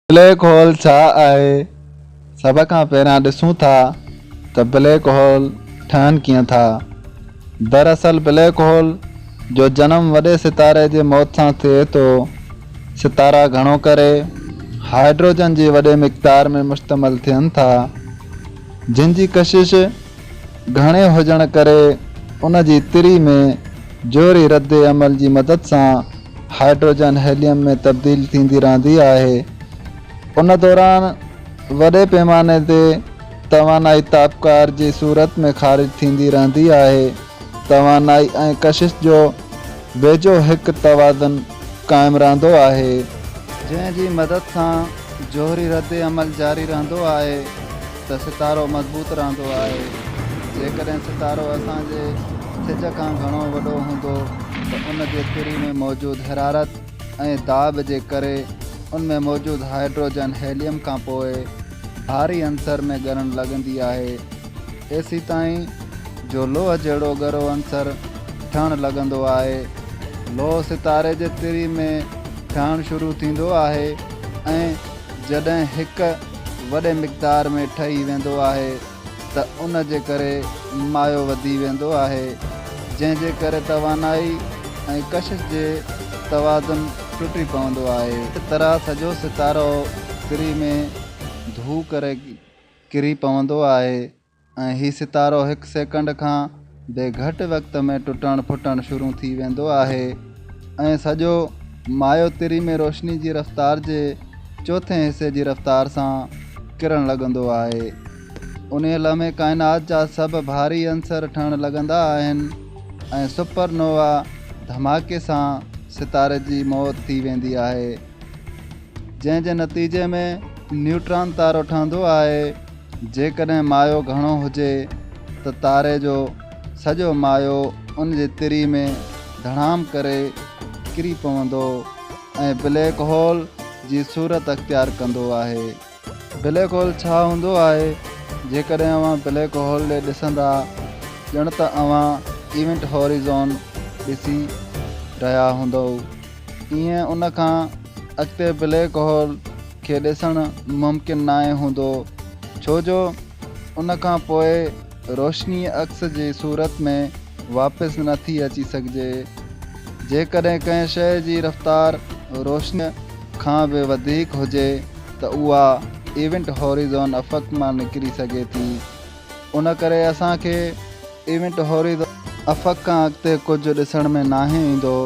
Black hole ڇا آهي؟ سڀ کان پهريان ڏسون ٿا ته بليڪ هول ٺهن ڪيئن ٿا. دراصل بليڪ هول جو جنم وڏي ستاري جي موت سان ٿئي ٿو. ستارا گهڻو ڪري هائيڊروجن جي وڏي مقدار ۾ مشتمل ٿين ٿا، جن جي ڪشش گهڻي هجڻ ڪري ان جي تري ۾ جوهري رد عمل جي مدد سان هائيڊروجن هيليم ۾ تبديل ٿيندي رهندي آهي. ان دوران وڏي پيماني تي توانائي تابڪار جي صورت ۾ خارج ٿيندي رهندي آهي. توانائي ۽ ڪشش جو ويجهو هڪ توازن قائم رهندو آهي. جنهن جي مدد سان جوهري رد عمل جاري رهندو آهي ته ستارو مضبوط رهندو آهي. جيڪڏهن ستارو اسان جي سج کان گهڻو وڏو هوندو ته ان جي تري ۾ موجود حرارت ۽ داٻ جي ڪري ان ۾ موجود هائيڊروجن هيليم کان پوء ڀاري عنصر ۾ ڳرڻ لڳندي آهي ايسيتائين جو لوهه جهڙو ڳرو عنصر ٺهڻ لڳندو آهي. لوهه ستاري جي تري ۾ ٺهڻ شروع ٿيندو آهي ۽ جڏهن هڪ وڏي مقدار ۾ ٺهي ويندو آهي ته ان جي ڪري مايو وڌي ويندو آهي، جنهن جي ڪري توانائي ۽ ڪشش جي توازن ٽٽي پوندو آهي. هڪ طرح سڄو ستارو تري ۾ ڌو ڪري ڪري پوندو آهي ۽ هي ستارو هڪ سيڪنڊ کان به گهٽ وقت ۾ ٽٽڻ ڦٽڻ شروع ٿي ويندو آهي ۽ سڄو مايو تري ۾ روشني جي رفتار جي چوٿين حصي جي رفتار سان ڪرڻ لڳندو آهي. انهيء لمحي ڪائنات جا سڀ ڀاري عنصر ٺهڻ لڳندا آهن ۽ سپر نووا ڌماڪي سان ستاري جي موت ٿي ويندي آهي، جنهن جي نتيجي ۾ نيوٽران تارو ٺهندو آهي. جيڪڏهن مايو گهڻو هجي ته تاري جو سڄو مايو ان جي تري ۾ ڌڙام ڪري ڪري پوندو ۽ بليڪ هول جي صورت اختيار ڪندو آهي. بليڪ هول ڇا هوندو آهي؟ جيڪڏهن اوهان بليڪ هول ڏي ڏسندا ڄڻ ته اوهان ايونٽ هوريزون ڏسي رهيا هوندؤ. ايئن ان کان اڳتي بليڪ هول کي ڏسڻ ممڪن ناهي هوندو ڇو جو ان کان پوء روشني عڪس جي صورت ۾ واپس نه ٿي اچي سگهجي. جيڪڏهن ڪنهن شيء جي رفتار روشنيء کان به وڌيڪ هجي ته اها ايونٽ هوريزون افق مان نڪري سگهي ٿي. ان ڪري اسان کي ايونٽ هوريزون افق کان اڳتي ڪجهه ڏسڻ ۾ ناهي ايندو.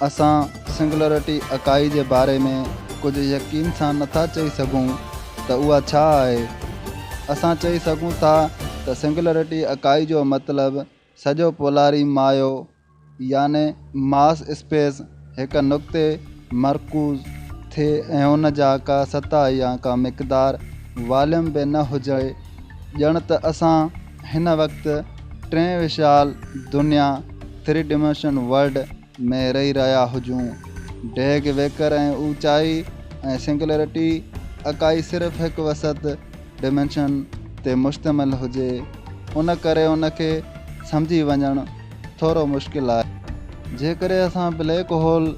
اسان سنگلرٽي اڪائي جي باري ۾ ڪجهه يقين سان نٿا چئي سگهون ته اها ڇا آهي. اسان چئي سگهون ٿا ته سنگلرٽي اڪائي جو مطلب سڄو پولاري مايو يعني ماس اسپيس هڪ نقطي مرڪوز ٿئي ۽ ان جا ڪا سطح يا ڪا مقدار واليم به نه هجي ڄڻ ته اسان هن وقت ٽئين وشال دنيا، Three Dimension World، ۾ رهي رهيا هجون. ڊيگهه، ويڪر ۽ اوچائي ۽ سنگلرٽي اڪائي صرف هڪ وسط ڊمينشن تي مشتمل هجي، ان ڪري ان کي سمجهي وڃڻ ٿورو مشڪل آهي. جيڪڏهن اسان بليڪ هول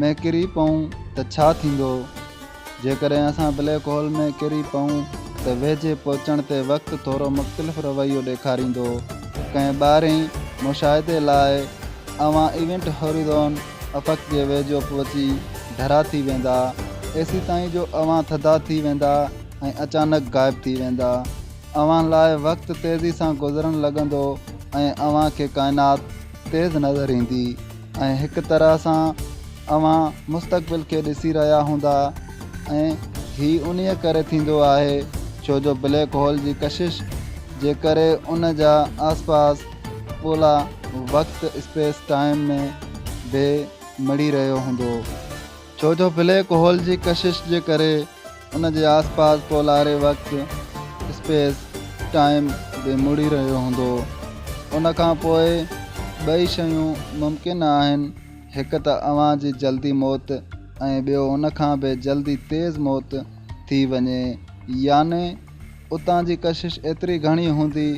۾ ڪري پئون ته ڇا ٿيندو؟ جيڪڏهن اسان بليڪ هول ۾ ڪري پئون ته ويجهي پهچڻ تي وقت ٿورو مختلف رويو ڏيکاريندو. ڪنهن ٻاهرئين مشاهدي لاء اوهان ايونٽ هوريزون افق جي ويجهو پهچي ڍرا ٿي ويندا، ايسيتائين جو اوهان ٿڌا ٿي ويندا ۽ اچانڪ غائب ٿي ويندا. اوهان لاء وقت تيزي سان گذرڻ لڳندو ۽ اوهان کي ڪائنات تيز نظر ايندي ۽ هڪ طرح سان اوهان مستقبل کي ڏسي رهيا هوندا ۽ هي انهيء ڪري ٿيندو آهي ڇو جو بليڪ هول جي ڪشش جي ڪري ان جا آسپاس پولا وقت اسپيس ٽائيم ۾ به مڙي رهيو هوندو. ڇو جو بليڪ هول جي ڪشش جي ڪري ان جي آسپاس پولاري وقت، اسپيس ٽائيم، به مڙي رهيو هوندو. ان کان پوء ٻئي شيون ممڪن آهن، هڪ ته اوهان جي جلدي موت ۽ ٻيو ان کان به جلدي تيز موت ٿي وڃي يعني اتان جي ڪشش ايتري گهڻي هوندي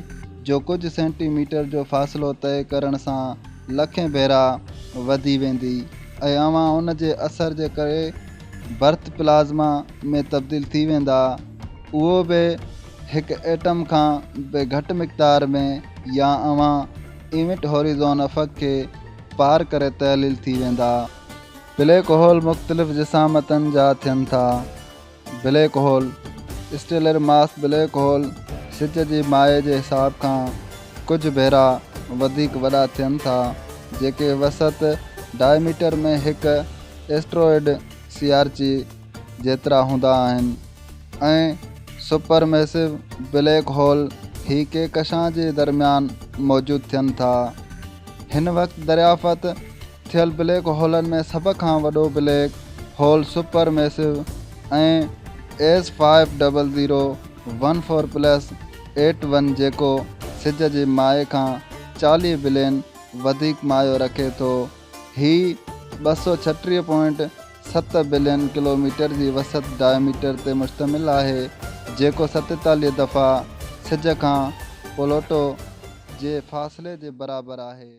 جو ڪجهه سينٽي ميٽر جو فاصلو طئي ڪرڻ سان لکين ڀيرا وڌي ويندي ۽ اوهان ان جي اثر جي ڪري برٿ پلازما ۾ تبديل ٿي ويندا، اهو به هڪ ايٽم کان به گهٽ مقدار ۾ يا اوهان ايونٽ هوريزون افق کي پار ڪري تحليل ٿي ويندا. بليڪ هول مختلف جسامتن جا ٿين ٿا. Black hole, stellar mass black hole سج جي مايي جي حساب کان ڪجهه ڀيرا وڌيڪ وڏا ٿين ٿا، جيڪي وسط ڊائميٽر ۾ هڪ ايسٽروئڊ سيارچي جيترا هوندا آهن ۽ سپر ميسو بليڪ هول هي ڪهڪشان جي درميان موجود ٿين ٿا. هن وقت دريافت ٿيل بليڪ هولن ۾ سڀ کان وڏو black hole super ميسو ۽ S 50014 plus eight one جيڪو سج جي مايي کان 40 بلين وڌيڪ مايو رکي ٿو. هي 236 پوائنٽ ست بلين ڪلوميٽر جي وسط ڊائميٽر تي مشتمل آهي، جيڪو 47 دفعا سج کان پلوٽو جي فاصلي جي برابر آهي.